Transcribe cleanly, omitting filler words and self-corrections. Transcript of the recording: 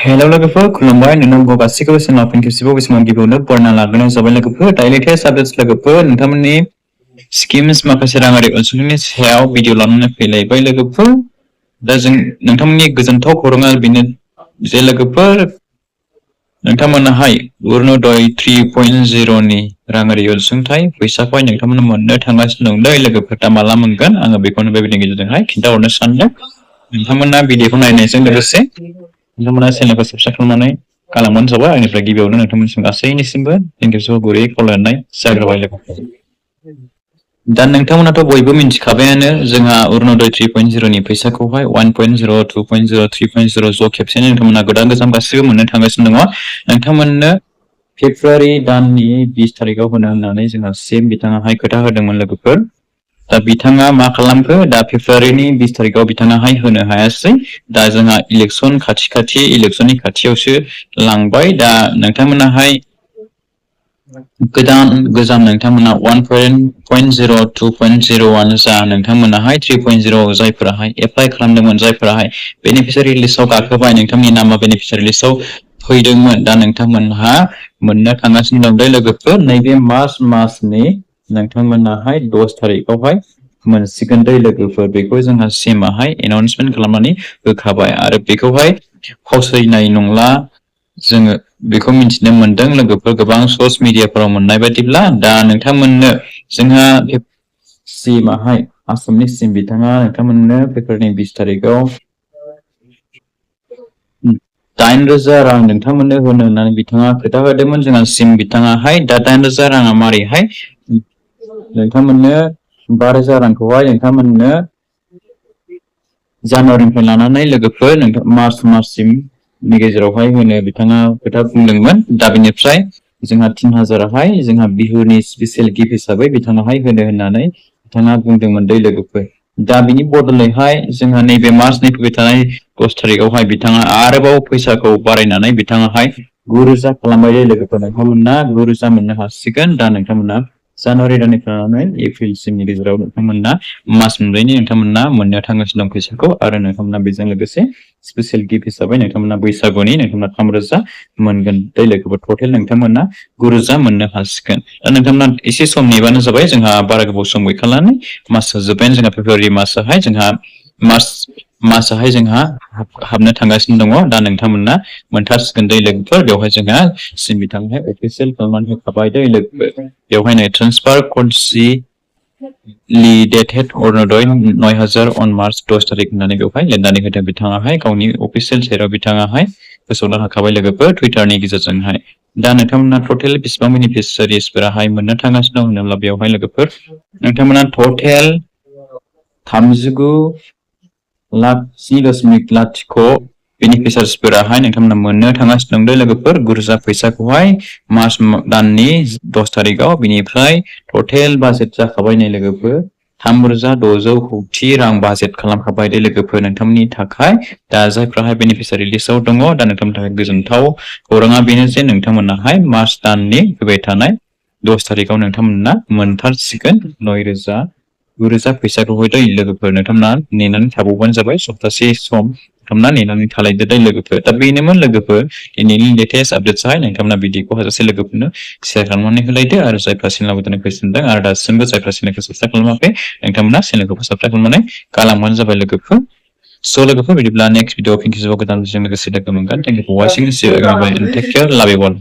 Hello लोगोफोर खुलुमबाय नोंथांखौ गासिखौबो चेनेल बेनिफिशियारि बिसमान गिबियावनो बरना लाग्रोनाय जाबाय लोगोफोर दाइलि टेस्ट आपडेट्स लोगोफोर नोंथांमोननि स्किम्स माखासे राङारि अनसुंथाइनि सायाव भिडिअ लानानै फैलायबाय लोगोफोर दा जों नोंथांमोननि गोजोनथाव खौराङा बेनो जे लोगोफोर नोंथांमोनाहाय अरुणोदय 3.0 नि राङारि अनसुंथाइ फैसाखौहाय नोंथांमोना मोननो थांगासिनो दं लोगोफोर दा माला मोनगोन आङो बेखौनो बे भिडिअनि गेजेरजोंहाय खिन्थाहरनो सानदों नोंथांमोना भिडिअखौ नायनायजों लोगोसे नोंथांमोना चेनेलखौ साबस्क्राइब खालामनानै गालांबानो जाबाय आंनिफ्राय गिबियावनो नोंथांमोननिसिम गासैनिसिमबो थेंकिउ गुरैयै खावलायनाय जाग्रोबाय लोगोफोर दा नोंथांमोनाथ' बयबो मिन्थिखाबायानो जोंहा अरुणोदय 3.0 नि फैसाखौहाय 1.0 2.0 3.0 ज' खेबसेनो नोंथांमोना गोदान गोजाम गासिबो मोननो थांगासिनो दङ नोंथांमोननो फेब्रुवारि दाननि 20 थारिखआव होनो होननानै जोंहा सिएम बिथाङाहाय खोथा होदोंमोन लोगोफोर दा बिथाङा मा खालामखो दा फेब्रुवारिनि 20 थारिखआव बिथाङाहाय होनो हायासै दा जोंहा इलेक्सन खाथि इलेक्सननि खाथियावसो लांबाय दा नोंथांमोनाहाय गोदान गोजाम नोंथांमोना 1.0 2.0 जा नोंथांमोनाहाय 3.0 जायफोराहाय एप्लाइ खालामदोंमोन जायफोराहाय बेनिफिशियारि लिस्टआव गाखोबाय नोंथांनि नामा बेनिफिशियारि लिस्टआव फैदोंमोन दा नोंथांमोनहा मोननो थांगासिनो दं दै लोगोफोर नैबे मार्च मासनि नोंथांमोनाहाय 10 थारिखआवहाय मोनसिगोन दै लोगोफोर बेखौ जोंहा सिएमआहाय एनाउन्समेन्ट खालामनानै होखाबाय आरो बेखौहाय फावसयनाय नंला जोङो बेखौ मिथिनो मोनदों लोगोफोर गोबां स'र्स मिडियाफोराव मोननाय बायदिब्ला दा नोंथांमोननो जोंहा सिएमआहाय आसामनि सिएम बिथाङा नोंथांमोननो फेब्रुवारिनि 20 थारिखआव 8,000 रां नोंथांमोननो होनो होननानै बिथाङा खोथा होदोंमोन जोंहा सिएम बिथाङाहाय दा 8,000 राङा मारैहाय नोंथांमोननो 5,000 रांखौहाय नोंथांमोननो जानुवारिनिफ्राय लानानै लोगोफोर मार्चसिमनि गेजेरावहाय होनो बिथाङा खोथा बुंदोंमोन दा बेनिफ्राय जोंहा 3,000हाय जोंहा बिहुनि स्पेसियेल गिफ्ट हिसाबै बिथाङाहाय होनो होननानै बिथाङा बुंदोंमोन दै लोगोफोर दा बिनि बदलैहाय जोंहा नैबे मार्चनि फैबाय थानाय 10 थारिखआवहाय बिथाङा आरोबाव फैसाखौ बारायनानै बिथाङाहाय 9,000 खालामबाय लोगोफोर नोंथांमोना 9,000 मोननो हासिगोन दा नोंथांमोना जानुवारि दाननिफ्राय लानानै एप्रिलसिमनि गेजेराव नोंथांमोना मास मोनब्रैनि नोंथांमोना मोननो थांगासिनो दं फैसाखौ आरो नोंथांमोना बेजों लोगोसे स्पेसियेल गिफ्ट हिसाबै नोंथांमोना बैसागुनि नोंथांमोना 3,000 मोनगोन दै लोगोफोर टटेल नोंथांमोना 9,000 मोननो हासिगोन दा नोंथांमोना एसे सम नेबानो जाबाय जोंहा बारा गोबाव सम गैखालानो मासआ जोब्बायानो जोंहा फेब्रुवारि मासआहाय जोंहा मासआहाय जोंहा हाबनो थांगासिनो दङ दा नोंथांमोना मोनथारसिगोन दै लोगोफोर बेवहाय जोंहा सिएम बिथाङाहाय अफिसियेल खालामनानै होखाबाय दै लोगोफोर बेवहायनो ट्रेन्सफार क'ड लिडेटेड अरुणोदय 9,000 अन मार्च 10 थारिख होननानै बेवहाय लिरनानै होदों बिथाङाहाय गावनि अफिसियेल साइटआव बिथाङाहाय फोसावना होखाबाय लोगोफोर टुइटारनि गेजेरजोंहाय दा नोंथांमोना टटेल बेसेबां बेनिफिशियारिसफोराहाय मोननो थांगासिनो दं होनोब्ला बेवहाय लोगोफोर नोंथांमोना टटेल 39,7.0 बेनिफिशियारिसफोराहाय नोंथांमोना मोननो थांगासिनो दं लोगोफोर 9,000 फैसाखौहाय मार्च दाननि 10 थारिखआव बिनिफ्राय टटेल बाजेट जाखाबाय नै लोगोफोर 3,660 रां बाजेट खालामखाबाय दै लोगोफोर नोंथांमोननि थाखाय दा जायफ्राहाय बेनिफिशियारि लिस्टआव दङ दा नोंथांमोननि थाखाय गोजोनथाव खौराङा बेनो जे नोंथांमोनाहाय मार्च दाननि फैबाय थानाय 10 थारिखआव नोंथांमोना मोनथारसिगोन 9,000 फैसाखौहाय दै लोगोफोर नोंथांमोना नेनानै थाबावबानो जाबाय सप्तासे सम नोंथांमोना नेनानै थालायदो दै लोगोफोर दा बेनोमोन लोगोफोर दिनैनि लेटेस्ट आपडेट्सआहाय नोंथांमोना भिडिअखौ हाजासे लोगोफोरनो शेयार खालामनानै होलायदो आरो जायफ्रा चेनेलाव गोदानै फैफिनदों आरो दासिमबो जायफ्रा चेनेलखौ साबस्क्राइब खालामाखै नोंथांमोना चेनेलखौ साबस्क्राइब खालामनानै गालांबानो जाबाय लोगोफोर स' लोगोफोर बिदिब्ला नेक्स्ट भिडिअ फिन खेबसेबाव गोदान लोगोसे लोगो मोनगोन thank you for watching take care love you all